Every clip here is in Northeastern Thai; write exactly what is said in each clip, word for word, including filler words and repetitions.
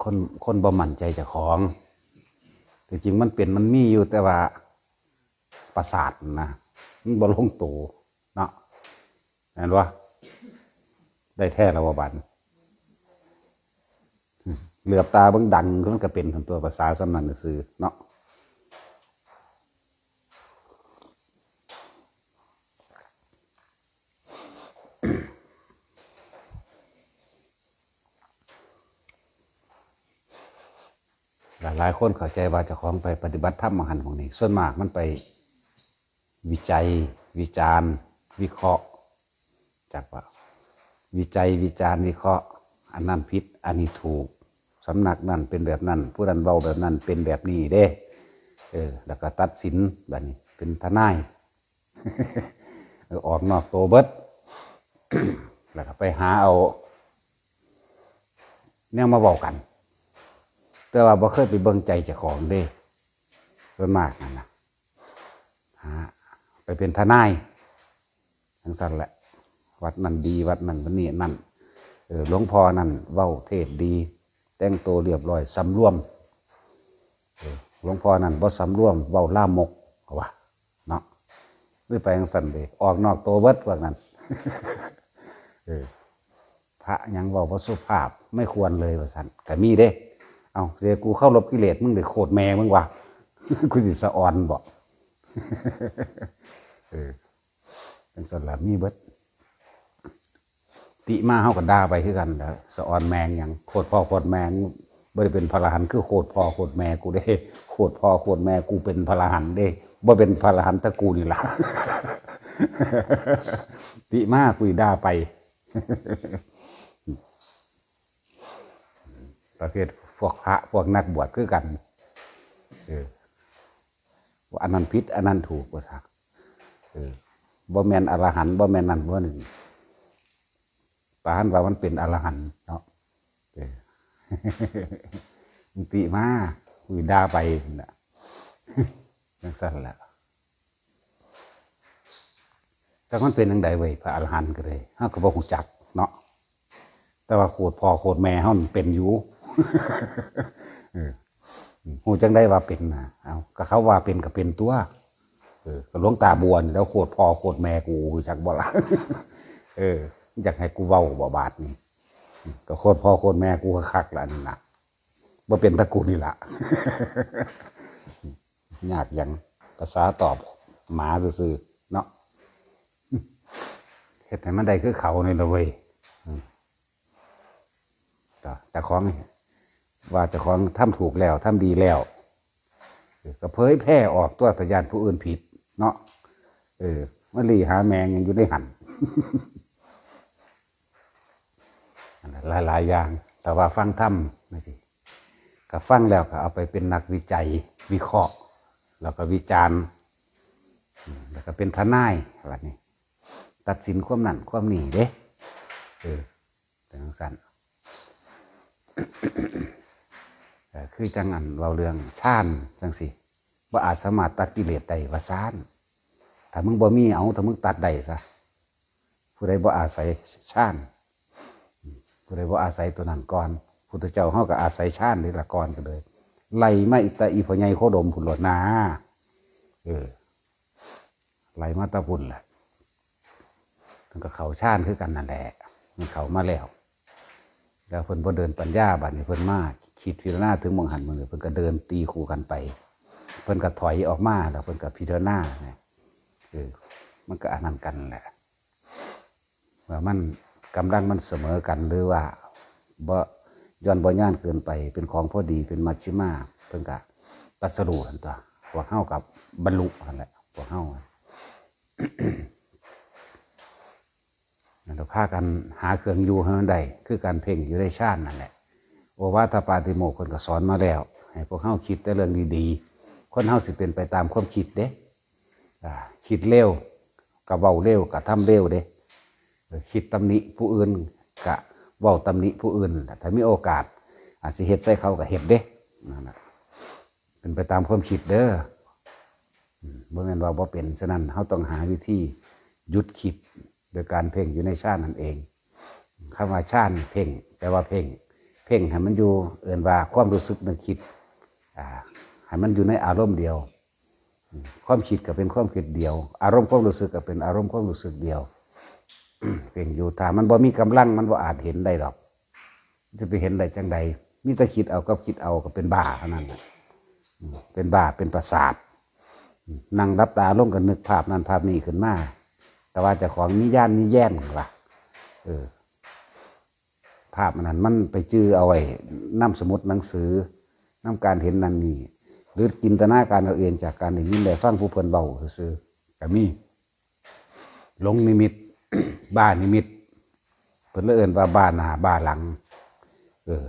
คนคนบ่มั่นใจเจ้าของ ที่จริงมันเป็นมันมีอยู่ แต่ว่าประสาทนะ มันบ่ลงตัวเนาะ เห็นว่าได้แท้แล้วว่าบัน เหลือบตาเบิ่งดัง มันก็เป็นตัวภาษาสำนันซื่อเนาะ หลายๆคนเข้าใจว่าเจ้าของไปปฏิบัติธรรมมาหันของนี้ ส่วนมากมันไปวิจัย วิจารณ์ วิเคราะห์ จักว่า วิจัย วิจารณ์ วิเคราะห์ อันนั้นผิด อันนี้ถูก สำนักนั้นเป็นแบบนั้น ผู้นั้นเว้าแบบนั้นเป็นแบบนี้เด้ เออ แล้วก็ตัดสิน บัดนี้เป็นทนาย เออ ออกนอกตัวเบิด แล้วก็ไปหาเอา แนวมาเว้ากัน แต่ว่าบ่เคยไปเบิ่งใจเจ้าของเด้ ส่วนมากนั่นนะ หาไปเป็นทนาย จั่งซั่นแหละ วัดนั่นดี วัดนั่น วัดนี้นั่น เออ หลวงพ่อนั่นเว้าเทศน์ดี แต่งตัวเรียบร้อย สำรวม เออ หลวงพ่อนั่นบ่สำรวม เว้าลามก เขาว่า เนาะ เลยไปจั่งซั่นเด้ ออกนอกตัวเบิดพวกนั้น เออ พระหยังเว้าบ่สุภาพ ไม่ควรเลยว่าซั่น ก็มีเด้ เอ้า เสียกูเคารพกิเลสมึงเด้ โคตรแม่มึงว่ะ กูสิสะออนบ่ เออ จั่งซั่นล่ะ มีเบิด ติมาเฮาก็ด่าไปคือกันแหละ สะออนแม่งหยัง โคตรพ่อโคตรแม่ง บ่ได้เป็นพระอรหันต์คือโคตรพ่อโคตรแม่กูเด้ โคตรพ่อโคตรแม่กูเป็นพระอรหันต์เด้ บ่เป็นพระอรหันต์แต่กูนี่ล่ะ ติมากูด่าไป ประเภทพวกพระพวกนักบวชคือกัน เออ ว่าอันนั้นผิด อันนั้นถูก ว่าซะ เออ บ่แม่นอรหันต์ บ่แม่นนั่น บ่นี่ ปานว่ามันเป็นอรหันต์เนาะ เออ มึงติมา กูด่าไปน่ะ จั่งซั่นแหละ จักมันเป็นจั่งใดเว้ย พระอรหันต์ก็ได้ เฮาก็บ่ฮู้จักเนาะ แต่ว่าโคตรพ่อโคตรแม่เฮามันเป็นอยู่ เออ ฮู้จั่งใดว่าเป็นน่ะ เอ้า ก็เขาว่าเป็นก็เป็นตัว เออ ก็หลวงตาบัวนี่แหล้ว โคตรพ่อโคตรแม่กู ฮู้จักบ่ล่ะ เออ อยากให้กูเว้าบ่บาดนี่ ก็โคตรพ่อโคตรแม่กูคักๆล่ะนี่น่ะ บ่เป็นแต่กูนี่ล่ะ ยากหยัง ภาษาตอบหมาซื่อๆ เนาะ เฮ็ดให้มันได้คือเขานี่ล่ะเว้ย อืม ก็เจ้าของว่าเจ้าของทำถูกแล้ว ทำดีแล้ว เออ ก็เผยแพร่ออกตัว พยานผู้อื่นผิดเนาะ เออ มาลีหาแมงยังอยู่ในหั่น หลายๆอย่าง แต่ว่าฟังธรรมจั่งซี้ ก็ฟังแล้วก็เอาไปเป็นนักวิจัย วิเคราะห์ แล้วก็วิจารณ์ อืม แล้วก็เป็นทนาย บัดนี้ ตัดสินความนั่นความนี่เด้ เออ เป็นจั่งซั่น เออ คือจั่งอันเว้าเรื่องฌานจั่งซี้ บ่อาจสามารถตัดกิเลสได้ว่าซั่น ถ้ามึงบ่มี เอา ถ้ามึงตัดได้ซะ ผู้ใดบ่อาศัยฌาน ผู้ใดบ่อาศัยตัวนั้นก่อน พุทธเจ้าเฮาก็อาศัยฌานนี่ล่ะก่อนก็เลย ไล่มาอีตาอีพ่อใหญ่โคดมพุ้นโลดนา เออ ไล่มาแตะพุ้นแหละ มันก็เข้าฌานคือกันนั่นแหละ มันเข้ามาแล้ว แล้วเพิ่นบ่เดินปัญญา บัดนี้เพิ่นมาคิดพิจารณาถึงหม่องหั่นหม่องนี่ เพิ่นก็เดินตีคู่กันไป เพิ่นก็ถอยออกมา แล้วเพิ่นก็พิจารณานะ เออ มันก็อันนั้นกันแหละ ว่ามันกำลังมันเสมอกัน หรือว่าบ่ ย่อนบ่ย่านเกินไป เป็นของพอดี เป็นมัชฌิมา เพิ่นก็ตรัสรู้หั่นตั๊ว พวกเฮาก็บรรลุหั่นแหละ พวกเฮา นั่นแหละ พากันหาเครื่องอยู่ให้มันได้ คือการเพ่งอยู่ในฌานนั่นแหละ โอวาทปาติโมกข์เพิ่นก็สอนมาแล้ว ให้พวกเฮาคิดแต่เรื่องดีๆ คนเฮาสิเป็นไปตามความคิดเด้ อ่า คิดเร็วก็เว้าเร็ว กระทำเร็วเด้ เออ คิดตำหนิผู้อื่นก็เว้าตำหนิผู้อื่น ถ้ามีโอกาส อาจสิเฮ็ดใส่เขาก็เฮ็ดเด้ นั่นน่ะ เป็นไปตามความคิดเด้อ อืม บ่แม่นว่าบ่เป็น ฉะนั้นเฮาต้องหาวิธีหยุดคิด โดยการเพ่งอยู่ในฌานนั่นเอง คำว่าฌานเพ่ง แปลว่าเพ่ง เพ่งให้มันอยู่ เอิ้นว่าความรู้สึกนึกคิด อ่า ให้มันอยู่ในอารมณ์เดียว ความคิดก็เป็นความคิดเดียว อารมณ์ความรู้สึกก็เป็นอารมณ์ความรู้สึกเดียว เพ่งอยู่ ถ้ามันบ่มีกำลัง มันบ่อาจเห็นได้ดอก จะไปเห็นได้จังใด มีแต่คิดเอากับคิดเอาก็เป็นบ้าเท่านั้นน่ะ อืม เป็นบ้า เป็นประสาท อืม นั่งหลับตาลงก็นึกภาพนั้นภาพนี้ขึ้นมา แต่ว่าเจ้าของมีญาณมีแย้มว่า เออ ภาพอันนั้นมันไปจื่อเอาไว้นำสมุดหนังสือ นำการเห็นนั่นนี่ หรือจินตนาการเอาเองจากการได้ยินได้ฟังผู้เพิ่นเว้าซื่อๆ ก็มี หลงนิมิต บ้านิมิต เพิ่นเลยเอิ้นว่าบ้าหน้าบ้าหลัง เออ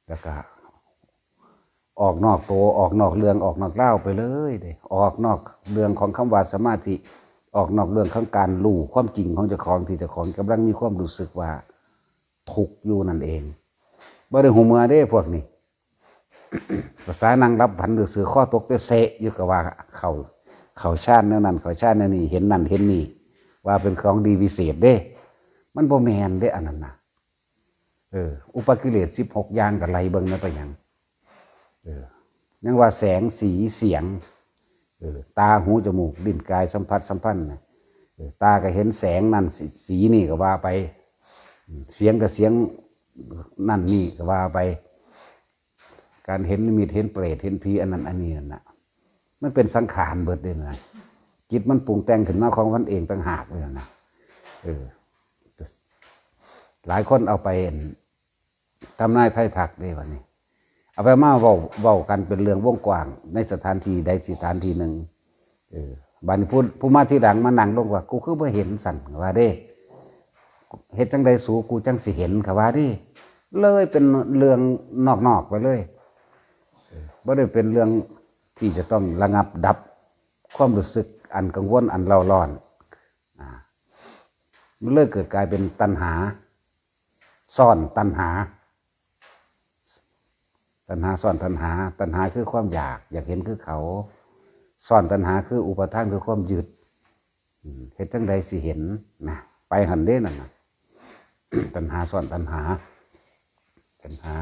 แล้วก็ ออกนอกตัว ออกนอกเรื่อง ออกนอกราวไปเลยเด้ ออกนอกเรื่องของคำว่าสมาธิ ออกนอกเรื่องของการรู้ความจริงของเจ้าของ ที่เจ้าของกำลังมีความรู้สึกว่าทุกข์อยู่นั่นเอง บ่ได้หูเมือเด้พวกนี้ ภาษานั่งหลับฝันซื่อๆ คอตกเตะเซะอยู่ก็ว่าเข้า เข้าฌานแนวนั้น เข้าฌานแนวนี้ เห็นนั่นเห็นนี่ ว่าเป็นของดีวิเศษเด้ มันบ่แม่นเด้อันนั้นน่ะ เออ อุปกิเลสสิบหกอย่างก็ไล่เบิ่งนะ ไปหยัง เออ ยังว่าแสง สี เสียง เออ ตา หู จมูก ลิ้น กาย สัมผัส สัมพันธ์น่ะ เออ ตาก็เห็นแสงนั่น สี สีนี่ก็ว่าไป อืม เสียงก็เสียงนั่นนี่ก็ว่าไป การเห็นนิมิต เห็นเปรต เห็นผี อันนั้นอันนี้นั่นน่ะ มันเป็นสังขารเบิดเด้นะ จิตมันปรุงแต่งขึ้นมาของมันเองต่างหากเลยนะ เออ หลายคนเอาไปทำนายทายทักเด้บัดนี้ เอาไปมาเว้า เว้ากันเป็นเรื่องวงกว้าง ในสถานที่ใดสถานที่หนึ่ง เออ บัดนี้ผู้ ผู้มาทีหลังมานั่งลงว่า กูคือบ่เห็นสั่น ว่าเด้ เฮ็ดจั่งใดสู กูจั่งสิเห็น เขาว่าเด้ เลยเป็นเรื่องนอกๆไปเลย เออ บ่ได้เป็นเรื่องที่จะต้องระงับดับความรู้สึกอันกังวล อันเร่าร้อน อ่า มันเลยเกิดกลายเป็นตัณหา ซ้อนตัณหา ตัณหาซ้อนตัณหา ตัณหาคือความอยาก อยากเห็นคือเขา ซ้อนตัณหาคืออุปาทาน คือความยึด อืม เฮ็ดจั่งใดสิเห็นนะ ไปหั่นเด้นั่นน่ะ ตัณหาซ้อนตัณหา ตัณหา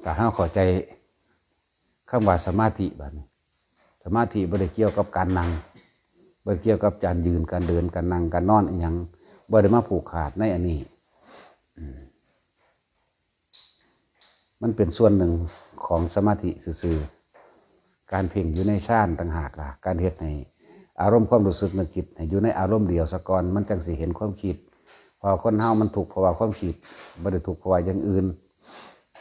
ถ้าเฮาเข้าใจคำว่าสมาธิบัดนี้ สมาธิบ่ได้เกี่ยวกับการนั่ง บ่ได้เกี่ยวกับการยืน การเดิน การนั่ง การนอนอิหยัง บ่ได้มาผูกขาดในอันนี้ อืม มันเป็นส่วนหนึ่งของสมาธิซื่อๆ การเพ่งอยู่ในฌานต่างหากล่ะ การเฮ็ดให้อารมณ์ความรู้สึกนึกคิดให้อยู่ในอารมณ์เดียวซะก่อน มันจั่งสิเห็นความคิด เพราะคนเฮามันทุกข์เพราะว่าความคิด บ่ได้ทุกข์เพราะว่าอย่างอื่น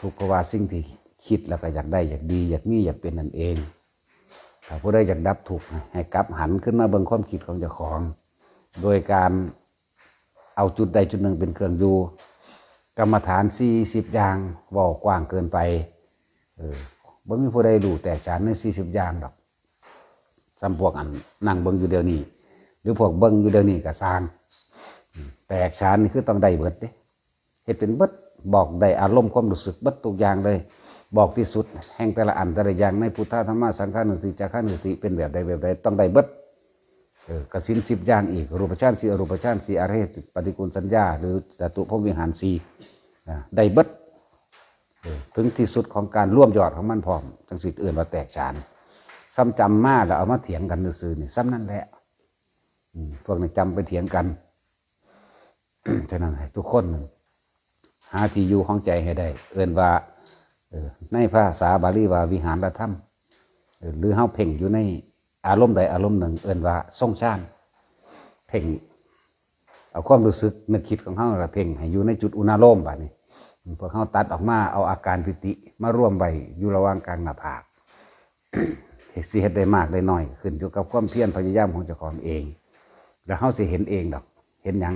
ทุกข์เพราะว่าสิ่งที่คิดแล้วก็อยากได้ อยากดี อยากมี อยากเป็นนั่นเอง ถ้าผู้ใดอยากดับทุกข์ ให้กลับหันขึ้นมาเบิ่งความคิดของเจ้าของ โดยการเอาจุดใดจุดหนึ่งเป็นเครื่องอยู่ กรรมฐานสี่สิบอย่าง เว้ากว้างเกินไป เออ บ่มีผู้ใดรู้แตกฉานในสี่สิบอย่างดอก ส่ำพวกอันนั่งเบิ่งอยู่เดี๋ยวนี้ หรือพวกเบิ่งอยู่เดี๋ยวนี้ก็ซ่าง แตกฉานนี่คือต้องได้เบิดเด้ เฮ็ดเป็นเบิด บอกได้อารมณ์ความรู้สึกเบิดทุกอย่างเลย บอกที่สุดแห่งแต่ละอันแต่ละอย่างในพุทธะ ธัมมะ สังฆานุสติ จาคานุสติ เป็นแบบใดแบบใด ต้องได้เบิด เออ กสิณสิบอย่างอีก รูปฌานสี่ อรูปฌานสี่ อเหตุปฏิกูลสัญญา หรือจตุพรหมวิหารสี่ อ่า ได้เบิด เออ ถึงที่สุดของการรวมยอดของมันพร้อม จั่งสิเอิ้นว่าแตกฉาน ส่ำจำมาแล้วเอามาเถียงกันซื่อๆนี่ ส่ำนั่นแหละ อืม พวกนี้จำไปเถียงกัน ฉะนั้นให้ทุกคนหาที่อยู่ของใจให้ได้ เอิ้นว่า เอ่อ ในภาษาบาลีว่าวิหารธรรม เอ่อ หรือเฮาเพ่งอยู่ในอารมณ์ใดอารมณ์หนึ่ง เอิ้นว่าทรงฌาน เพ่ง เอาความรู้สึกนึกคิดของเฮาละเพ่งให้อยู่ในจุดอุณาโลมบัดนี้ พวกเฮาตัดออกมา เอาอาการปิติมารวมไว้อยู่ระหว่างกลางหน้าผาก สิเฮ็ดได้มากได้น้อย ขึ้นอยู่กับความเพียรพยายามของเจ้าของเอง แล้วเฮาสิเห็นเองดอก เห็นหยัง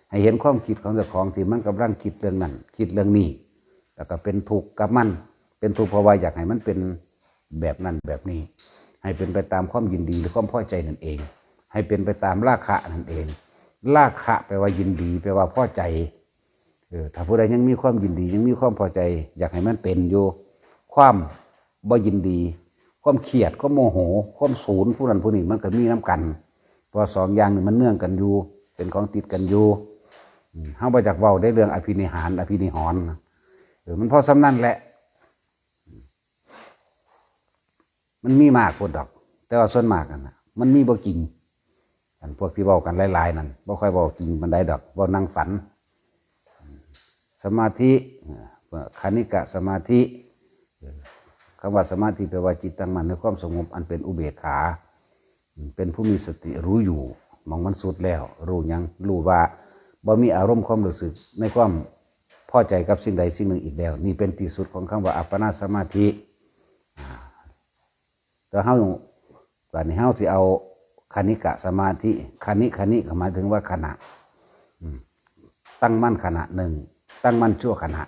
ให้เห็นความคิดของเจ้าของที่มันกำลังคิดเรื่องนั้น คิดเรื่องนี้ แล้วก็เป็นทุกข์กับมัน เป็นทุกข์เพราะว่าอยากให้มันเป็นแบบนั้นแบบนี้ ให้เป็นไปตามความยินดีหรือความพอใจนั่นเอง ให้เป็นไปตามราคะนั่นเอง ราคะแปลว่ายินดี แปลว่าพอใจ เออ ถ้าผู้ใดยังมีความยินดี ยังมีความพอใจ อยากให้มันเป็นอยู่ ความบ่ยินดี ความเครียด ความโมโห ความสูน ผู้นั้นผู้นี้มันก็มีนำกัน เพราะสองอย่างนี่มันเนื่องกันอยู่ เป็นของติดกันอยู่ เฮาบ่จักเว้าในเรื่องอภินิหาร อภินิหรณ์นะ เออ มันพอส่ำนั้นแหละ มันมีมากโพดดอก แต่ว่าส่วนมากนั่นน่ะ มันมีบ่จริง อันพวกที่เว้ากันหลายๆนั่น บ่ค่อยเว้าจริงปานใดดอก เว้านั่งฝัน สมาธิ เอ่อ คณิกะสมาธิ เอ่อ คำว่าสมาธิแปลว่าจิตตั้งมั่นในความสงบอันเป็นอุเบกขา เป็นผู้มีสติรู้อยู่ หม่องมันสุดแล้ว รู้หยัง รู้ว่าบ่มีอารมณ์ความรู้สึกในความพอใจกับสิ่งใดสิ่งหนึ่งอีกแล้ว นี่เป็นที่สุดของคำว่าอัปปนาสมาธิ อ่า แต่เฮา บัดนี้เฮาสิเอาคณิกะสมาธิ คณิ คณิก็หมายถึงว่าขณะ อืม ตั้งมั่นขณะหนึ่ง ตั้งมั่นชั่วขณะ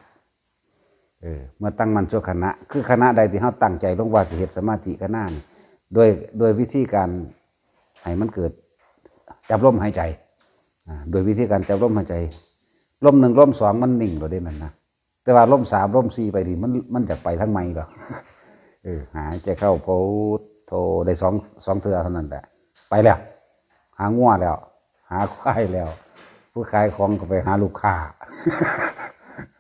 เออ เมื่อตั้งมั่นชั่วขณะ คือขณะใดที่เฮาตั้งใจลงว่าสิเฮ็ดสมาธิขณะนี้ โดย โดยวิธีการให้มันเกิดจับลมหายใจ อ่า โดยวิธีการจับลมหายใจ ลมหนึ่ง ลมสอง มันนิ่งโลดเด้นั่นนะ แต่ว่าลมสาม ลมสี่ไปนี่ มัน มันอยากไปทางใหม่ดอก เออ หายใจเข้าพุทโธได้สอง สองเทื่อเท่านั้นแหละ ไปแล้ว หางัวแล้ว หาควายแล้ว ผู้ขายของก็ไปหาลูกค้า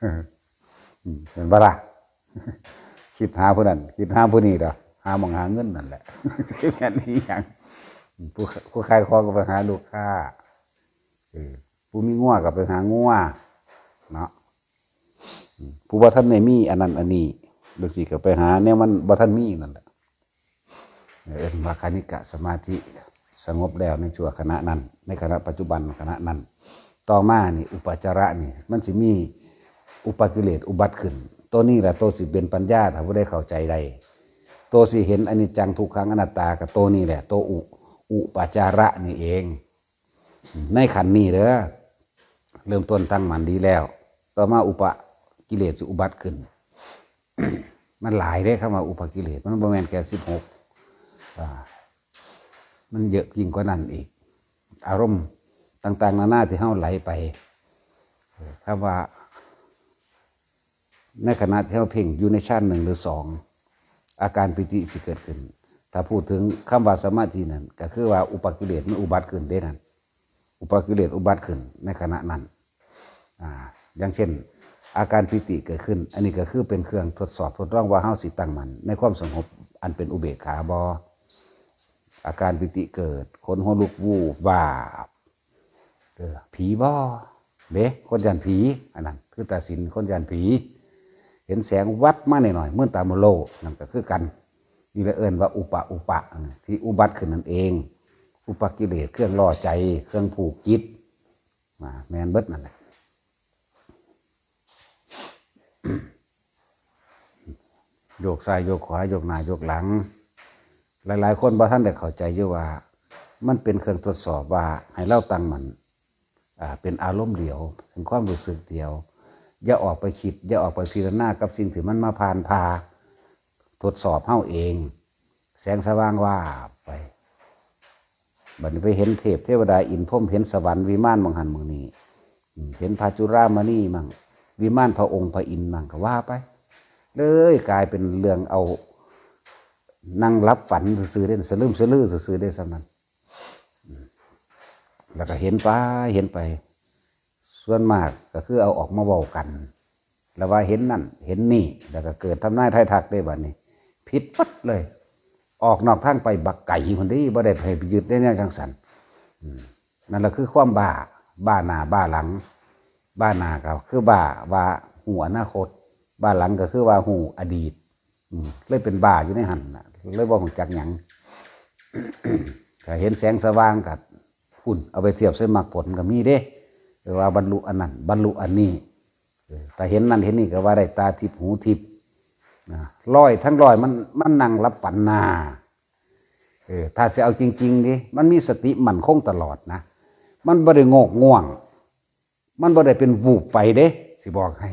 อืม เห็นบ่ล่ะ คิดหาผู้นั้น คิดหาผู้นี้ดอก หาหม่องหาเงินนั่นแหละ สิแม่นอีหยัง ผู้ ผู้ขายของก็ไปหาลูกค้า เออ ผู้มีงัวก็ไปหางัว เนาะ อืม ผู้บ่ทันได้มีอันนั้นอันนี้ จั่งซี้ก็ไปหาแนวมันบ่ทันมีนั่นแหละ เอิ้นว่าคณิกะสมาธิ สงบแล้วในชั่วขณะนั้น ในขณะปัจจุบันขณะนั้น ต่อมานี่ อุปาจาระนี่ มันสิมีอุปกิเลสอุบัติขึ้น ตัวนี้แหละตัวสิเป็นปัญญา ถ้าผู้ใดเข้าใจได้ ตัวสิเห็นอนิจจังทุกขังอนัตตา ก็ตัวนี้แหละ ตัวอุ อุปาจาระนี่เอง ในขันธ์นี้เด้อ เริ่มต้นตั้งมั่นดีแล้ว ต่อมาอุปกิเลสสิอุบัติขึ้น มันหลายเด้ คำว่าอุปกิเลส มันบ่แม่นแค่สิบหก อ่า มันเยอะยิ่งกว่านั้นอีก อารมณ์ต่างๆนานาที่เฮาไหลไป เออ คำว่า ในขณะที่เฮาเพ่งอยู่ในฌานหนึ่งหรือสอง อาการปีติสิเกิดขึ้น ถ้าพูดถึงคำว่าสมาธินั่น ก็คือว่าอุปกิเลสมันอุบัติขึ้นเด้นั่น อุปกิเลสอุบัติขึ้นในขณะนั้น อ่า อย่างเช่น อาการปีติเกิดขึ้น อันนี้ก็คือเป็นเครื่องทดสอบทดลองว่าเฮาสิตั้งมั่นในความสงบอันเป็นอุเบกขาบ่ อาการปีติเกิด ขนหัวลุก วูบวาบ เออ ผีบ่ เด้ คนย้านผี อันนั้นคือตาสิน คนย้านผี เห็นแสงวับมาหน่อยๆ มืดตามัวโล นั่นก็คือกัน นี่แหละเอิ้นว่าอุปะ อุปะ ที่อุบัติขึ้นนั่นเอง อุปกิเลส เครื่องล่อใจ เครื่องผูกจิต อ่า แม่นเบิดนั่นแหละ โยกซ้ายโยกขวา โยกหน้าโยกหลัง หลายๆคนบ่ทันได้เข้าใจอยู่ว่า มันเป็นเครื่องทดสอบว่าให้เราตั้งมั่น อ่า เป็นอารมณ์เดียว เป็นความรู้สึกเดียว อย่าออกไปคิด อย่าออกไปพิจารณากับสิ่งที่มันมาผ่านพา ทดสอบเฮาเอง แสงสว่างวาบไป บัดนี้ไปเห็นเทพเทวดาอินทร์พรหม เห็นสวรรค์วิมานหม่องหั้นหม่องนี้ อืม เห็นพระจุลามณีมั่ง วิมานพระองค์พระอินทร์มั่งก็ว่าไป เลยกลายเป็นเรื่องเอานั่งหลับฝันซื่อๆเด้ สะลึมสะลือซื่อๆเด้ ส่ำนั้น อืม แล้วก็เห็นไป เห็นไป ส่วนมากก็คือเอาออกมาเว้ากัน แล้วว่าเห็นนั่นเห็นนี่ แล้วก็เกิดทำนายทายทักเด้บัดนี้ ผิดปั๊ดเลย ออกนอกทางไปบักไก่พุ้นเด้ บ่ได้ให้ไปยึดได้แนวจั่งซั้น อืม นั่นแหละคือความบ้า บ้าหน้าบ้าหลัง บ้าหน้าก็คือบ้าว่าฮู้อนาคต บ้าหลังก็คือว่าฮู้อดีต อืม เลยเป็นบ้าอยู่ในหั่นน่ะ เลยบ่ฮู้จักหยัง ถ้าเห็นแสงสว่างก็ พุ้น เอาไปเทียบใส่มรรคผลก็มีเด้ เออ ว่าบรรลุอันนั้น บรรลุอันนี้ เออ ถ้าเห็นนั่นเห็นนี่ก็ว่าได้ตาทิพย์หูทิพย์ นะ ร้อยทั้งร้อยมัน มันนั่งหลับฝันนา เออ ถ้าสิเอาจริงๆนี่ มันมีสติมั่นคงตลอดนะ มันบ่ได้โงกง่วง มันบ่ได้เป็นวูบไปเด้ สิบอกให้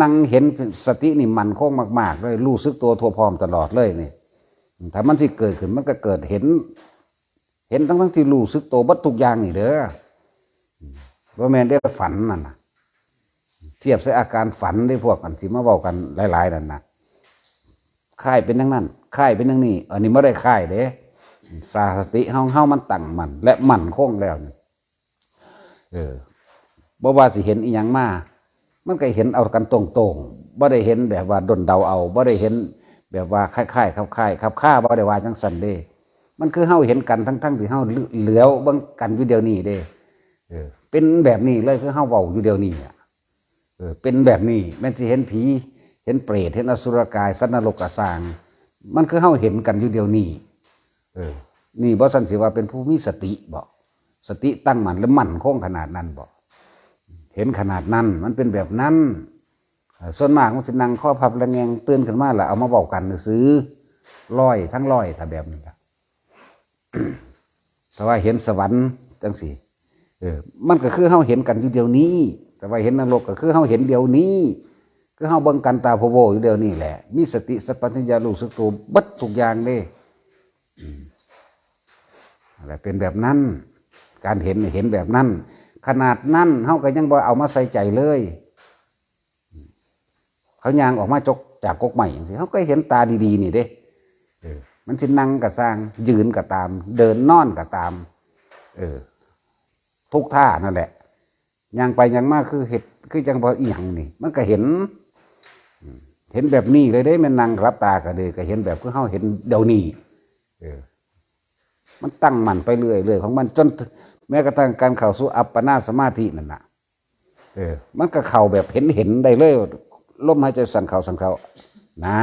นั่งเห็น สตินี่มั่นคงมากๆเลย รู้สึกตัวทั่วพร้อมตลอดเลยนี่ ถ้ามันสิเกิดขึ้น มันก็เกิดเห็น เห็นทั้งๆที่รู้สึกตัวเบิดทุกอย่างนี่เด้อ บ่แม่นได้ฝันนั่นน่ะ เทียบใส่อาการฝันเด้ พวกอันที่มาเว้ากันหลายๆนั่นน่ะ คล้ายเป็นอย่างนั้น คล้ายเป็นอย่างนี้ อันนี้บ่ได้คล้ายเด้ สติเฮา เฮามันตั้งมั่นและมั่นคงแล้วนี่ เออ บ่ว่าสิเห็นอีหยังมา มันก็เห็นเอากันตรงๆ บ่ได้เห็นแบบว่าด้นเดาเอา บ่ได้เห็นแบบว่าคล้ายๆ คลับคล้ายคลับคา บ่ได้ว่าจังซั่นเด้ มันคือเฮาเห็นกันทั้งๆ ที่เฮาเหลียวเบิ่งกันอยู่เดี๋ยวนี้เด้ เออ เป็นแบบนี้เลย คือเฮาเว้าอยู่เดี๋ยวนี้อะ เออ เป็นแบบนี้ แม่นสิเห็นผี เห็นเปรต เห็นอสุรกาย สัตว์นรกก็ซ่าง มันคือเฮาเห็นกันอยู่เดี๋ยวนี้ เออ นี่บ่ซั่นสิว่าเป็นผู้มีสติบ่ สติตั้งมั่นและมั่นคงขนาดนั้นบ่ เห็นขนาดนั้น มันเป็นแบบนั้น เอ่อ ส่วนมากมันสินั่งคอพับระแงง ตื่นขึ้นมาแล้วเอามาเว้ากันซื่อๆ ร้อยทั้งร้อย ถ้าแบบนี้ล่ะ แต่ว่าเห็นสวรรค์จังซี่ เออ มันก็คือเฮาเห็นกันอยู่เดี๋ยวนี้ แต่ว่าเห็นนรกก็คือเฮาเห็นเดี๋ยวนี้ คือเฮาเบิ่งกันตาโพโวอยู่เดี๋ยวนี้แหละ มีสติสัมปชัญญะรู้สึกตัวเบิดทุกอย่างเด้ อืม อะไรเป็นแบบนั้น การเห็นนี่เห็นแบบนั้น ขนาดนั้นเฮาก็ยังบ่เอามาใส่ใจเลย เขาย่างออกมาจกจากกกไม้จังซี่ เฮาก็เห็นตาดีๆ นี่เด้ เออ มันสินั่งก็ซ่าง ยืนก็ตาม เดินนอนก็ตาม เออ ทุกท่านั่นแหละ ย่างไปย่างมาคือเฮ็ด คือจังบ่อีหยังนี่ มันก็เห็น อืม เห็นแบบนี้เลยเด้ แม่นนั่งหลับตาก็เลย ก็เห็นแบบคือเฮาเห็นเดี๋ยวนี้ เออ มันตั้งมั่นไปเรื่อยๆ ของมัน จนแม้กระทั่งการเข้าสู่อัปปนาสมาธินั่นน่ะ เออ มันก็เข้าแบบเห็นๆ ได้เลย ลมหายใจสั้นเข้าสั้นเข้า นะ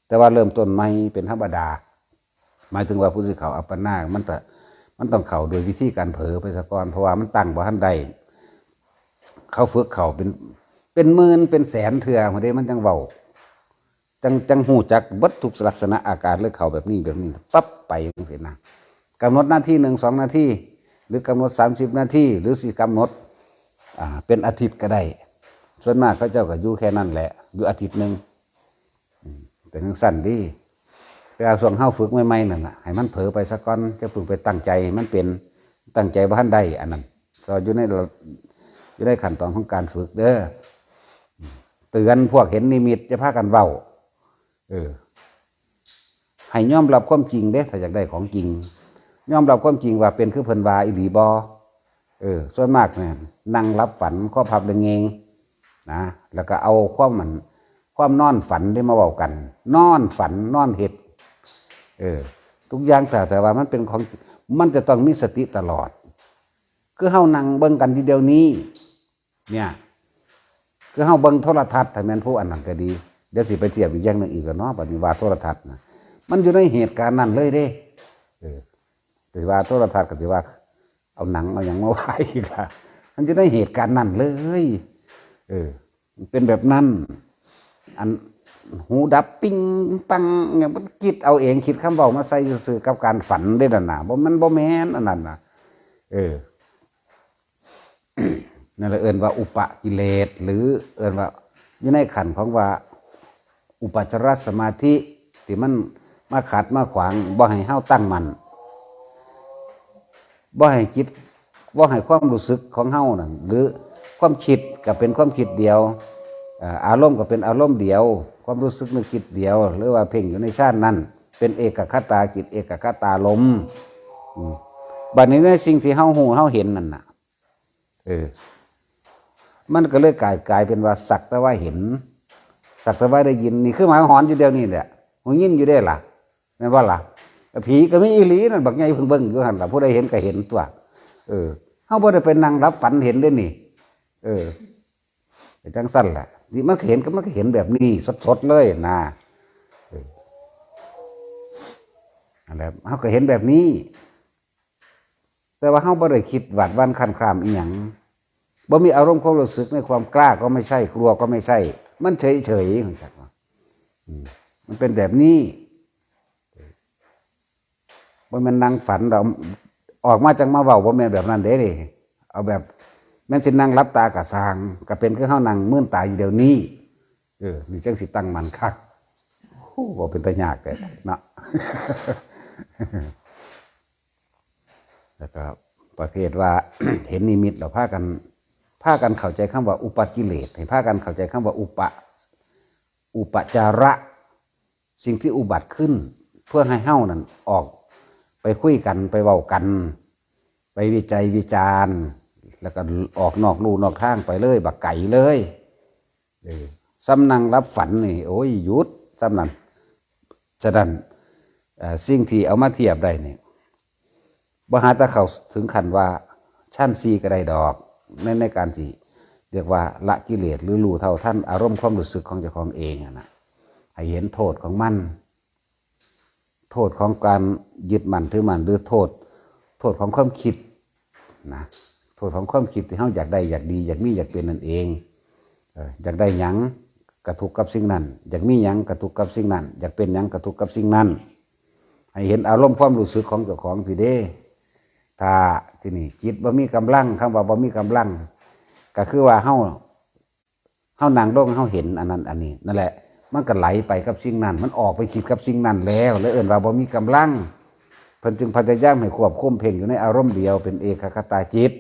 แต่ว่าเริ่มต้นใหม่เป็นธรรมดา หมายถึงว่าผู้สิเข้าอัปปนา มันจะ มันต้องเข้าโดยวิธีการเผลอไปซะก่อน เพราะว่ามันตั้งบ่ทันได้ เขาฝึกเข้าเป็น เป็นหมื่นเป็นแสนเทื่อ มันเด้ มันจังเว้า จัง จังฮู้จักเบิดทุกลักษณะอาการเลย เข้าแบบนี้แบบนี้ ปั๊บ ไปจังซี่นะ กำหนดนาทีหนึ่ง สองนาที หรือกำหนดสามสิบนาที หรือสิกำหนด อ่า เป็นอาทิตย์ก็ได้ ส่วนมากเขาเจ้าก็อยู่แค่นั้นแหละ อยู่อาทิตย์หนึ่ง อืม เป็นจังซั่นเด้ แต่ว่าช่วงเฮาฝึกใหม่ๆ นั่นน่ะ ให้มันเผลอไปซะก่อน จะเพิ่งไปตั้งใจมันเป็น ตั้งใจบ่ทันได้ อันนั้น ก็อยู่ในระ อยู่ในขั้นตอนของการฝึกเด้อ เตือนพวกเห็นนิมิต อย่าพากันเว้า เออ ให้ยอมรับความจริงเด้ ถ้าอยากได้ของจริง ยอมรับความจริงว่าเป็นคือเพิ่นว่าอีหลีบ่ เออ ส่วนมากเนี่ย นั่งหลับฝัน คอพับระแงง นะ แล้วก็เอาความมัน ความนอนฝันได้มาเว้ากัน นอนฝัน นอนเฮ็ด เออ ทุกอย่าง แต่ แต่ว่ามันเป็นของ มันจะต้องมีสติตลอด คือเฮานั่งเบิ่งกันอยู่เดี๋ยวนี้ เนี่ย คือเฮาเบิ่งโทรทัศน์ ถ้าแม่นผู้อันนั้นก็ดี เดี๋ยวสิไปเทียบอีกอย่างหนึ่งอีกแล้วเนาะ บัดนี้ว่าโทรทัศน์นะ มันอยู่ในเหตุการณ์นั้นเลยเด้ เออ สิว่าโทรทัศน์ก็สิว่า เอาหนังเอาหยังมาว่าอีกล่ะ มันอยู่ในเหตุการณ์นั้นเลย เออ มันเป็นแบบนั้น อันหูดับปิ้งปังเนี่ย มันคิดเอาเอง คิดคำเว้ามาใส่ซื่อๆ กับการฝันเด้นั่นน่ะ บ่ มันบ่แม่นอันนั้นน่ะ เออ นั่นแหละเอิ้นว่าอุปกิเลส หรือเอิ้นว่าอยู่ในขั้นของว่าอุปจารสมาธิ ที่มันมาขัดมาขวาง บ่ให้เฮาตั้งมั่น บ่ให้จิต บ่ให้ความรู้สึกของเฮานั่น หรือความคิดก็เป็นความคิดเดียว อ่า อารมณ์ก็เป็นอารมณ์เดียว ความรู้สึกนึกคิดเดียว หรือว่าเพ่งอยู่ในฌานนั้น เป็นเอกคตาจิต เอกคตารมณ์ อืม บัดนี้ในสิ่งที่เฮาฮู้เฮาเห็นนั่นน่ะ เออ มันก็เลยกลาย กลายเป็นว่าสักแต่ว่าเห็น สักแต่ว่าได้ยิน นี่คือหมาหอนอยู่เดี๋ยวนี้แหละ หูยินอยู่เด้ล่ะ แม่นบ่ล่ะ ผีก็มีอีหลีนั่น บักใหญ่เพิ่นเบิ่งอยู่หั่นล่ะ ผู้ใดเห็นก็เห็นตัว เออ เฮาบ่ได้ไปนั่งหลับฝันเห็นเด้นี่ เออ ไปจังซั่นแหละ นี่มันก็เห็น ก็มันก็เห็นแบบนี้ สดๆ เลยนะ เออ นั่นแหละ เฮาก็เห็นแบบนี้ แต่ว่าเฮาบ่ได้คิดหวาดหวั่นคลานคลามอีหยัง บ่มีอารมณ์ความรู้สึกในความกล้าก็ไม่ใช่ กลัวก็ไม่ใช่ มันเฉยๆ จังซั่นว่า อืม มันเป็นแบบนี้ บ่แม่นนั่งฝันดอก ออกมาจั่งมาเว้า บ่แม่นแบบนั้นเด้นี่ เอาแบบ แม่นสินั่งหลับตาก็ซ่าง ก็เป็นคือเฮานั่งมืนตาอยู่เดี๋ยวนี้ เออ นี่จั่งสิตั้งมั่นคัก โอ้ บ่เป็นตายากแท้เนาะ แล้วก็ประเภทว่า เห็นนิมิตแล้วพากัน พากันเข้าใจคำว่าอุปกิเลส ให้พากันเข้าใจคำว่าอุป อุปจาระ สิ่งที่อุบัติขึ้น เพื่อให้เฮานั่นออกไปคุยกัน ไปเว้ากัน ไปวิจัยวิจารณ์ แล้วก็ออกนอกลู่นอกทางไปเลย บักไกลเลย เออ ซ้ำนั่งหลับฝันนี่ โอ้ย หยุด ซ้ำนั่น ฉะนั้น เอ่อ สิ่งที่เอามาเทียบได้นี่ บ่หาแต่เข้าถึงขั้นว่าชั้นสี่ก็ได้ดอก ใน ในการที่เรียกว่าละกิเลส หรือรู้เท่าทันอารมณ์ความรู้สึกของเจ้าของเองอะนะ ให้เห็นโทษของมัน โทษของการยึดมั่นถือมั่น หรือโทษ โทษของความคิดนะ โทษของความคิดที่เฮาอยากได้ อยากดี อยากมี อยากเป็นนั่นเอง เอ่อ อยากได้หยังก็ทุกข์กับสิ่งนั้น อยากมีหยังก็ทุกข์กับสิ่งนั้น อยากเป็นหยังก็ทุกข์กับสิ่งนั้น ให้เห็นอารมณ์ความรู้สึกของเจ้าของพี้เด้ ถ้าทีนี้จิตบ่มีกำลัง คำว่าบ่มีกำลัง ก็คือว่าเฮา เฮานั่งลง เฮาเห็นอันนั้นอันนี้ นั่นแหละ มันก็ไหลไปกับสิ่งนั้น มันออกไปคิดกับสิ่งนั้นแล้ว เลยเอิ้นว่าบ่มีกำลัง เพิ่นจึงพยายามให้ควบคุมเพ่งอยู่ในอารมณ์เดียว เป็นเอกัคคตาจิต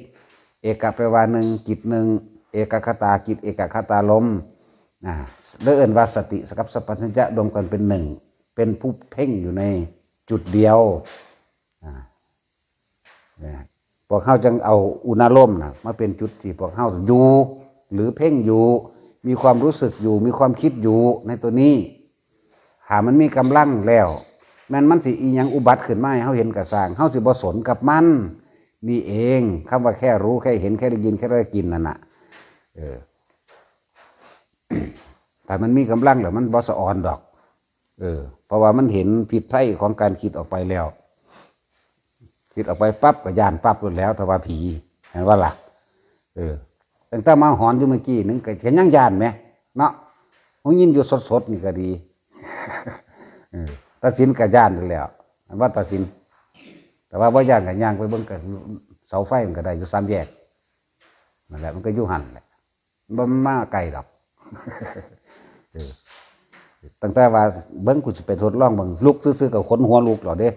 เอกะแปลว่าหนึ่ง จิตหนึ่ง เอกัคคตาจิต เอกัคคตารมณ์ อ่า เลยเอิ้นว่าสติกับสัมปชัญญะรวมกันเป็นหนึ่ง เป็นผู้เพ่งอยู่ในจุดเดียว อ่า นะ พวกเฮาจึงเอาอุณารมณ์นะมาเป็นจุดที่พวกเฮาอยู่ หรือเพ่งอยู่ มีความรู้สึกอยู่ มีความคิดอยู่ในตัวนี้ ถ้ามันมีกำลังแล้ว แม่นมันสิอีหยังอุบัติขึ้นมาให้เฮาเห็นก็ซ่าง เฮาสิบ่สนกับมัน นี่เอง คำว่าแค่รู้ แค่เห็น แค่ได้ยิน แค่ได้กลิ่นนั่นน่ะ เออ ถ้ามันมีกำลังแล้วมันบ่สะออนดอก เออ เพราะว่ามันเห็นพิษภัยของการคิดออกไปแล้ว คิดออกไปปั๊บก็ย้านปั๊บโลดแล้ว ถ้าว่าผี เห็นว่าล่ะ เออ ตั้งแต่มาหอนอยู่เมื่อกี้นึงก็ ก็ยังย้านแหม เนาะ ฮู้ยินอยู่สดๆนี่ก็ดี เออ ตัดสินก็ย้านอยู่แล้ว อันว่าตัดสิน แต่ว่าบ่ย้านก็ย่างไปเบิ่งก็เสาไฟมันก็ได้อยู่สามแยก นั่นแหละ มันก็อยู่หั่นแหละ บ่มาไกลดอก เออ ตั้งแต่ว่าเบิ่งกูสิไปทดลองเบิ่ง ลุกซื่อๆก็ขนหัวลุกแล้วเด้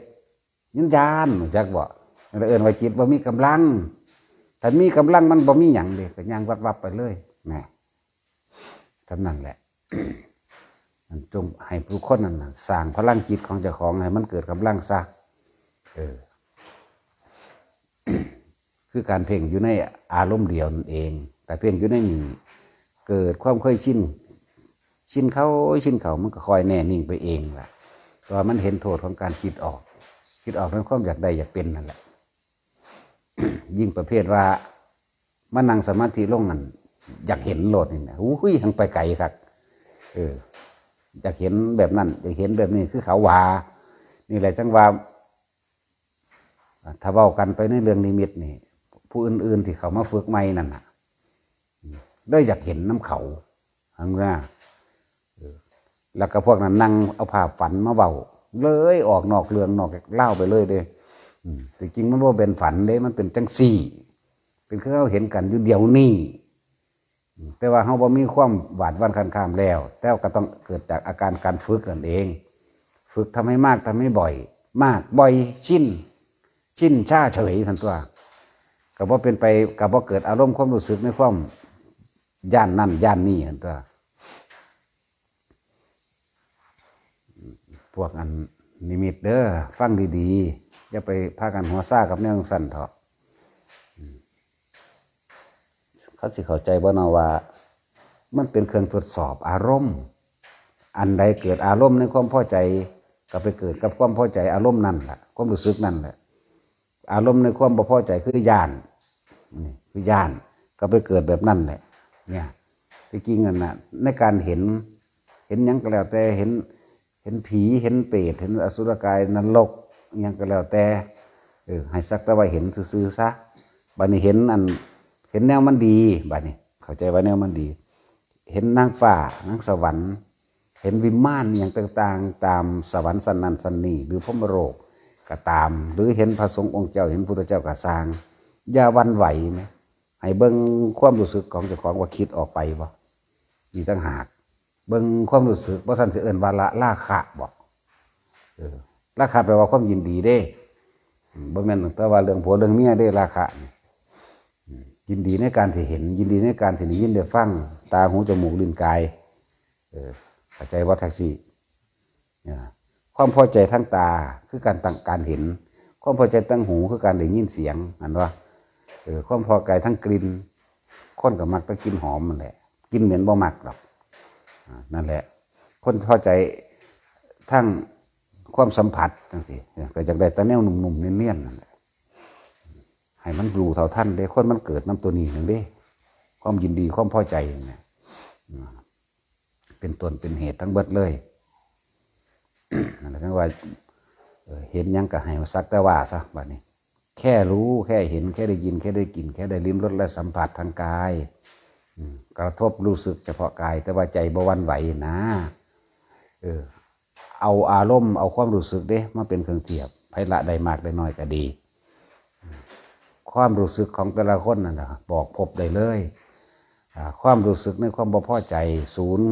ยังย้าน รู้จักบ่ นั่นเอิ้นว่าจิตบ่มีกำลัง ถ้ามีกำลังมันบ่มีหยังเด้ ก็ย่างวับๆไปเลย แหม เท่านั้นแหละ จงให้ผู้คนนั่นน่ะ สร้างพลังจิตของเจ้าของให้มันเกิดกำลังซะ เออ คือการเพ่งอยู่ในอารมณ์เดียวนั่นเอง แต่เพ่งอยู่ในนี้ เกิดความเคยชิน ชินเข้า ชินเข้า มันก็ค่อยแน่นิ่งไปเองล่ะ เพราะว่ามันเห็นโทษของการคิดออก คิดออกในความอยากได้อยากเป็นนั่นแหละ ยิ่งประเภทว่ามานั่งสมาธิลงนั่น อยากเห็นโลดนี่นะ อุ้ย หังไปไกลคัก เออ อยากเห็นแบบนั้น อยากเห็นแบบนี้ คือเขาว่า นี่แหละจังว่า ถ้าเว้ากันไปในเรื่องนิมิตนี่ ผู้อื่นๆที่เขามาฝึกใหม่นั่นน่ะ เลยอยากเห็นนำเขา หังว่า เออ แล้วก็พวกนั้นนั่งเอาภาพฝันมาเว้า เลยออกนอกเรื่องนอกราวไปเลยเด้ อืม แต่จริงมันบ่เป็นฝันเด้ มันเป็นจังซี่ เป็นคือเฮาเห็นกันอยู่เดี๋ยวนี้ อืม แต่ว่าเฮาบ่มีความหวาดหวั่นคันคามแล้ว แต่ก็ต้องเกิดจากอาการการฝึกนั่นเอง ฝึกทำให้มาก ทำให้บ่อย มาก บ่อย ชิน ชินชาเฉยซั่นตั๊ว ก็บ่เป็นไป ก็บ่เกิดอารมณ์ความรู้สึกในความย้านนั่นย้านนี่ซั่นตั๊ว พวกอันนิมิตเด้อ ฟังดีๆ อย่าไปพากันหัวซ่ากับแนวจั่งซั้นเถาะ เขาสิเข้าใจบ่เนาะว่า มันเป็นเครื่องทดสอบอารมณ์ อันใดเกิดอารมณ์ในความพอใจ ก็ไปเกิดกับความพอใจอารมณ์นั่นล่ะ ความรู้สึกนั่นแหละ อารมณ์ในความบ่พอใจคือย้าน นี่คือย้าน ก็ไปเกิดแบบนั่นแหละ เนี่ย ที่จริงนั่นน่ะ ในการเห็น เห็นหยังก็แล้วแต่ เห็น เห็นผี เห็นเปรต เห็นอสุรกาย นรก อิหยังก็แล้วแต่ เออ ให้สักแต่ว่าเห็นซื่อๆซะ บัดนี้เห็นอัน เห็นแนวมันดี บัดนี้ เข้าใจว่าแนวมันดี เห็นนางฟ้า นางสวรรค์ เห็นวิมานอิหยังต่างๆ ตามสวรรค์ชั้นนั้นชั้นนี้ หรือพรหมโลกก็ตาม หรือเห็นพระสงฆ์องค์เจ้า เห็นพุทธเจ้าก็ซ่าง อย่าหวั่นไหวนะ ให้เบิ่งความรู้สึกของเจ้าของว่าคิดออกไปบ่ นี่ต่างหาก เบิ่งความรู้สึก บ่ซั้นสิเอิ้นว่าละราคะบ่ เออ ราคะแปลว่าความยินดีเด้ อืม บ่แม่นแต่ว่าเรื่องผัวเรื่องเมียเด้ ราคะนี่ อืม ยินดีในการที่เห็น ยินดีในการที่ได้ยินได้ฟัง ตา หู จมูก ลิ้น กาย เออ เข้าใจบ่ แท็กซี่ เนี่ย ความพอใจทางตาคือการตั้ง การเห็น ความพอใจทางหูคือการได้ยินเสียง หันว่า เออ ความพอใจทั้งกลิ่น คนก็มักแต่กลิ่นหอมนั่นแหละ กลิ่นเหม็นบ่มักดอก อ่า นั่นแหละ คนพอใจทั้งความสัมผัสจังซี่ เออ ก็อยากได้แต่แนวนุ่มๆ เนียนๆ นั่นแหละ ให้มันรู้เท่าทันเด้ คนมันเกิดนำตัวนี้นั่นเด้ ความยินดี ความพอใจนั่นแหละ อ่า เป็นต้นเป็นเหตุทั้งเบิดเลย นั่นแหละ จั่งว่า เอ่อ เห็นหยังก็ให้สักแต่ว่าซะ บัดนี้ แค่รู้ แค่เห็น แค่ได้ยิน แค่ได้กลิ่น แค่ได้ลิ้มรสและสัมผัสทางกาย อืม กระทบรู้สึกเฉพาะกาย แต่ว่าใจบ่หวั่นไหวนะ เออ เอาอารมณ์ เอาความรู้สึกเด้ มาเป็นเครื่องเทียบ ไผละได้มากได้น้อยก็ดี ความรู้สึกของแต่ละคนนั่นน่ะ บอกภพได้เลย อ่า ความรู้สึกในความบ่พอใจ ศูนย์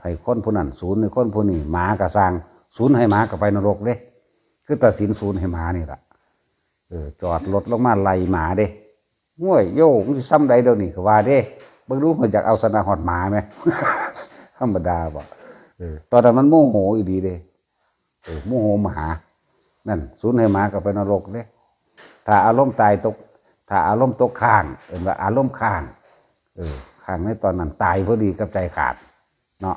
ให้คนผู้นั้น ศูนย์ให้คนผู้นี้ หมาก็ซ่าง ศูนย์ให้หมาก็ไปนรกเด้ คือตัดสินศูนย์ให้หมานี่ล่ะ เออ จอดรถลงมาไล่หมาเด้ "โอ้ย โย มึงสิซ่ำใดเดี๋ยวนี้" ก็ว่าเด้ เบิ่งดู มันอยากเอาชนะฮอดหมาแหม ธรรมดาบ่ เออ ตอนนั้นมันโมโหอีหลีเด้ เออ โมโหหมา นั่น ศูนย์ให้หมาก็ไปนรกเด้ ถ้าอารมณ์ตายตก ถ้าอารมณ์ตกค้าง เอิ้นว่าอารมณ์ค้าง เออ ค้างในตอนนั้น ตายพอดีกับใจขาด เนาะ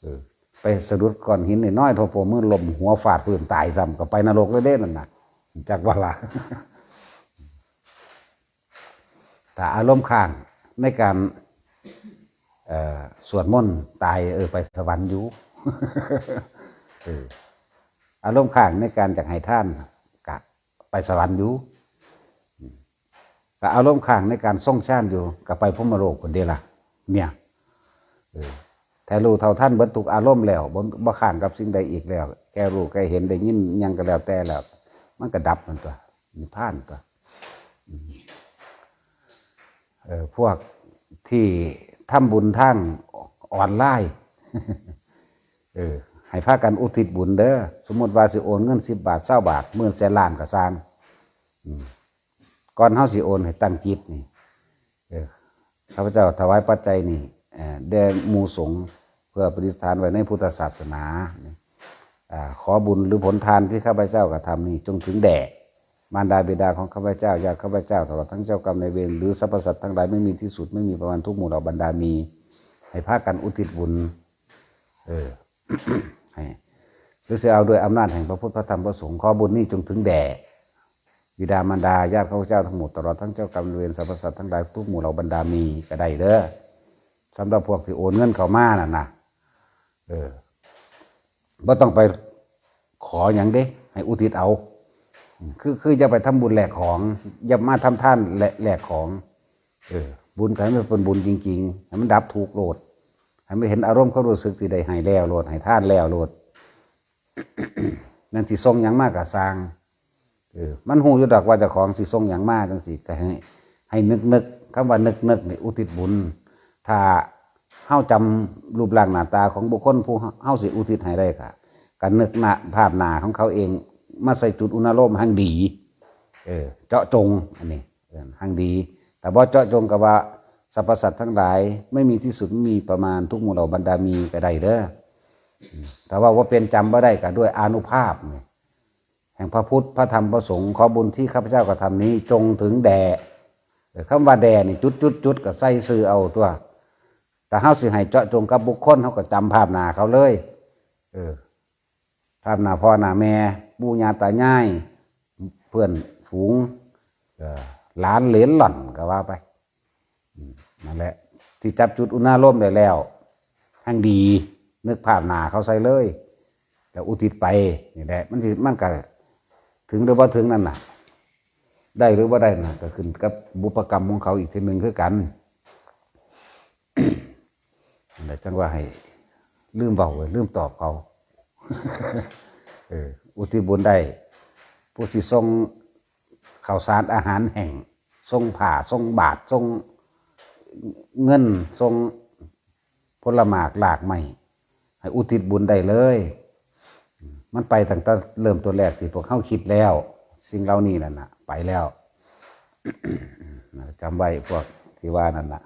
เออ ไปสะดุดก้อนหินน้อยๆ โทโปมือล้มหัวฟาดพื้นตายซ้ำ ก็ไปนรกเลยเด้นั่นน่ะ จักว่าล่ะ ถ้าอารมณ์ค้างในการ เอ่อ สวดมนต์ตาย เออ ไปสวรรค์อยู่ เออ อารมณ์ค้างในการอยากให้ทาน ก็ไปสวรรค์อยู่ อืม ถ้าอารมณ์ค้างในการทรงฌานอยู่ ก็ไปพรหมโลกพุ้นเด้ล่ะ เนี่ย เออ ถ้ารู้เท่าทันเบิดทุกอารมณ์แล้ว บ่ บ่ค้างกับสิ่งใดอีกแล้ว แค่รู้แค่เห็นได้ยินหยังก็แล้วแต่แล้ว มันก็ดับมันตัว นิพพานตัว อืม เออ พวกที่ทำบุญทางออนไลน์ เออ ให้พากันอุทิศบุญเด้อ สมมุติว่าสิโอนเงินสิบบาท ซาวบาท หมื่นแสนล้านก็ซ่าง อืม ก่อนเฮาสิโอนให้ตั้งจิตนี่ เออ ข้าพเจ้าถวายปัจจัยนี่ เอ่อ แด่หมู่สงฆ์ เพื่อประดิษฐานไว้ในพุทธศาสนา อ่า ขอบุญหรือผลทานที่ข้าพเจ้ากระทำนี้ จงถึงแด่มารดาบิดาของข้าพเจ้า ญาติข้าพเจ้า ตลอดทั้งเจ้ากรรมนายเวร หรือสรรพสัตว์ทั้งหลายไม่มีที่สุด ไม่มีประมาณ ทุกหมู่เหล่าบรรดามี ให้พากันอุทิศบุญ เออ ให้ หรือสิเอาด้วยอำนาจแห่งพระพุทธพระธรรมพระสงฆ์ ขอบุญนี้จงถึงแด่บิดามารดา ญาติข้าพเจ้าทั้งหมด ตลอดทั้งเจ้ากรรมนายเวร สรรพสัตว์ทั้งหลาย ทุกหมู่เหล่าบรรดามี ก็ได้เด้อ สำหรับพวกที่โอนเงินเข้ามานั่นนะ เออ บ่ต้องไปขอหยังเด้ ให้อุทิศเอา คือ คืออย่าไปทำบุญแลกของ อย่ามาทำทานแลก แลกของ เออ บุญก็ให้มันเป็นบุญจริงๆ ให้มันดับทุกข์โลด ให้มันเห็นอารมณ์ความรู้สึกที่ได้ให้แล้วโลด ให้ทานแล้วโลด นั่นสิส่งหยังมาก็ซ่าง เออ มันฮู้อยู่ดอกว่าเจ้าของสิส่งหยังมาจังซี่ ก็ให้ ให้นึกๆ คำว่านึกๆ นี่อุทิศบุญ ถ้าเฮาจำรูปร่างหน้าตาของบุคคลผู้เฮาสิอุทิศให้ได้ก็ ก็นึกหน้า ภาพหน้าของเขาเอง มาใส่จุดอุณาโลมแห่งดี เออ เจาะจง อันนี้ เออ แห่งดี แต่บ่เจาะจงก็ว่า สรรพสัตว์ทั้งหลาย ไม่มีที่สุด ไม่มีประมาณ ทุกหมู่เหล่าบรรดามี ก็ได้เด้อ อืม แต่ว่าบ่เป็น จำบ่ได้ ก็ด้วยอานุภาพนี่ แห่งพระพุทธ พระธรรม พระสงฆ์ ขอบุญที่ข้าพเจ้ากระทำนี้ จงถึงแด่ เออ คำว่าแด่นี่ จุดจุดจุดก็ใส่ชื่อเอาตัว แต่เฮาสิให้เจาะจงกับบุคคล เฮาก็จำภาพหน้าเขาเลย เออ ภาพหน้าพ่อหน้าแม่ ปู่ย่าตายาย เพื่อนฝูง เอ่อ หลานเหลนหล่อนก็ว่าไป อืม นั่นแหละ ที่จับจุดอุณาโลมได้แล้ว แห่งดี นึกภาพหน้าเขาใส่เลย แล้วอุทิศไป นี่แหละ มันสิ มันก็ถึงหรือบ่ถึงนั่นน่ะ ได้หรือบ่ได้น่ะ ก็ขึ้นกับบุพกรรมของเขาอีกทีหนึ่งคือกัน นั่นแหละ จั่งว่าให้ลืมเว้า ลืมตอบเขา เออ อุทิศบุญได้ ผู้สิส่งข้าวสารอาหารแห้ง ส่งผ้า ส่งบาตร ส่งเงิน ส่งผลหมากหลากไม้ ให้อุทิศบุญได้เลย มันไปตั้งแต่เริ่มต้นแรกที่พวกเขาคิดแล้ว สิ่งเหล่านี้นั่นน่ะ ไปแล้ว จำไว้พวกที่ว่านั่นน่ะ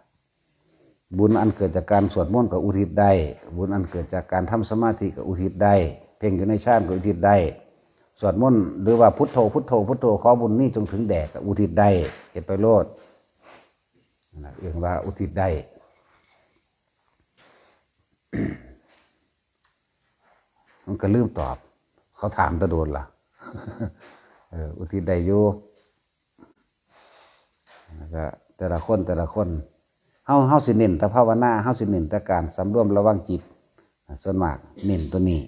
บุญอันเกิดจากการสวดมนต์ก็อุทิศได้ บุญอันเกิดจากการทำสมาธิก็อุทิศได้ เพ่งอยู่ในฌานก็อุทิศได้ สวดมนต์หรือว่าพุทโธพุทโธพุทโธ ขอบุญนี้จงถึงแด่ ก็อุทิศได้ เฮ็ดไปโลด นั่นน่ะเอิ้นว่าอุทิศได้ มันก็ลืมตอบ เขาถามแตะโดนล่ะ เออ อุทิศได้อยู่ แล้วก็แต่ละคนแต่ละคน เฮา เฮาสิเน้นแต่ภาวนา เฮาสิเน้นแต่การสำรวมระวังจิต ส่วนมากเน้นตัวนี้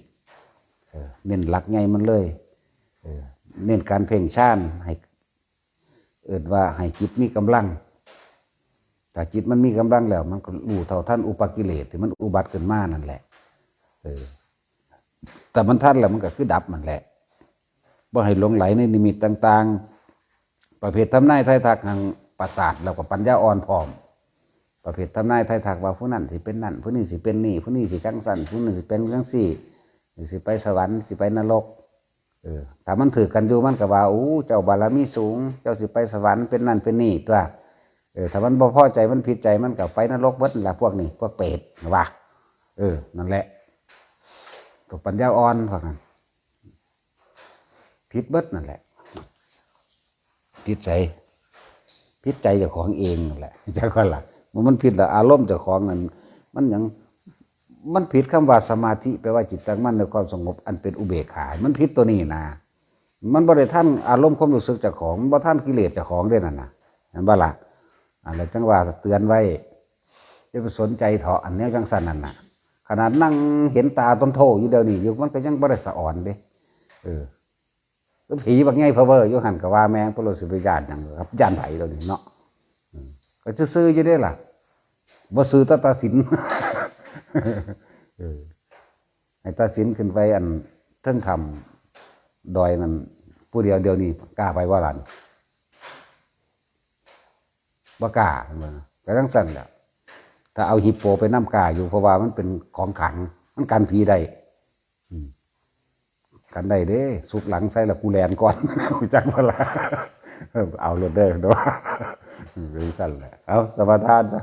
เออ เน้นหลักใหญ่มันเลย เออ เน้นการเพ่งฌาน ให้ เอิ้นว่าให้จิตมีกำลัง ถ้าจิตมันมีกำลังแล้ว มันก็รู้เท่าทันอุปกิเลสที่มันอุบัติขึ้นมานั่นแหละ เออ แต่มันทันแล้วมันก็คือดับมันแหละ บ่ให้หลงไหลในนิมิตต่างๆ ประเภททำนายทายทักแห่งประสาท แล้วก็ปัญญาอ่อนพร้อม ประเภททำนายทายทักว่าผู้นั้นสิเป็นนั่น ผู้นี้สิเป็นนี่ ผู้นี้สิจังซั่น ผู้นี้สิเป็นจังซี่ สิไปสวรรค์ สิไปนรก เออ ถ้ามันถืกกันอยู่ มันก็ว่า โอ้ เจ้าบารมีสูง เจ้าสิไปสวรรค์ เป็นนั่นเป็นนี่ตัว เออ ถ้ามันบ่พอใจ มันผิดใจ มันก็ไปนรกเบิดนั่นล่ะ พวกนี้ พวกเปรต ว่า เออ นั่นแหละ พวกปัญญาอ่อนพวกนั้น ผิดเบิดนั่นแหละ ผิดไส ผิดใจเจ้าของเองนั่นแหละ จักว่าล่ะ มัน มันผิดละ อารมณ์เจ้าของนั่น มันหยัง มันผิดคำว่าสมาธิ แปลว่าจิตตั้งมั่นในความสงบอันเป็นอุเบกขา มันผิดตัวนี้นะ มันบ่ได้ทันอารมณ์ความรู้สึกเจ้าของ มันบ่ทันกิเลสเจ้าของเด้นั่นน่ะ เห็นบ่ล่ะ อันนั้นจังว่าเตือนไว้ อย่าไปสนใจเถาะ อันแนวจังซั่นนั่นน่ะ ขนาดนั่งเห็นตาตนโธ่อยู่เดี๋ยวนี้อยู่ มันก็ยังบ่ได้สะออนเด้ เออ ผีบักใหญ่พะเวออยู่หั่นก็ว่าแม่น บ่รู้สิไปย้านหยังครับ ย้านไผเดี๋ยวนี้เนาะ อืม ก็ซื่อๆอยู่เด้ล่ะ บ่ซื่อแต่ตาสิน เออ ให้ตาสินขึ้นไปอันเทิงถ้ำดอยนั่นผู้เดียว เดี๋ยวนี้กล้าไปบ่ล่ะนี่ บ่กล้า เพิ่นว่า ก็จังซั่นแหละ ถ้าเอาฮิปโปไปนำกล้าอยู่ เพราะว่ามันเป็นของขลัง มันกันผีได้ อืม กันได้เด้ สุกหลังใส่ละกูแล่นก่อน รู้จักบ่ล่ะ เอาโลดเด้อเนาะ อืม เป็นจังซั่นแหละ เอาสมาทานซะ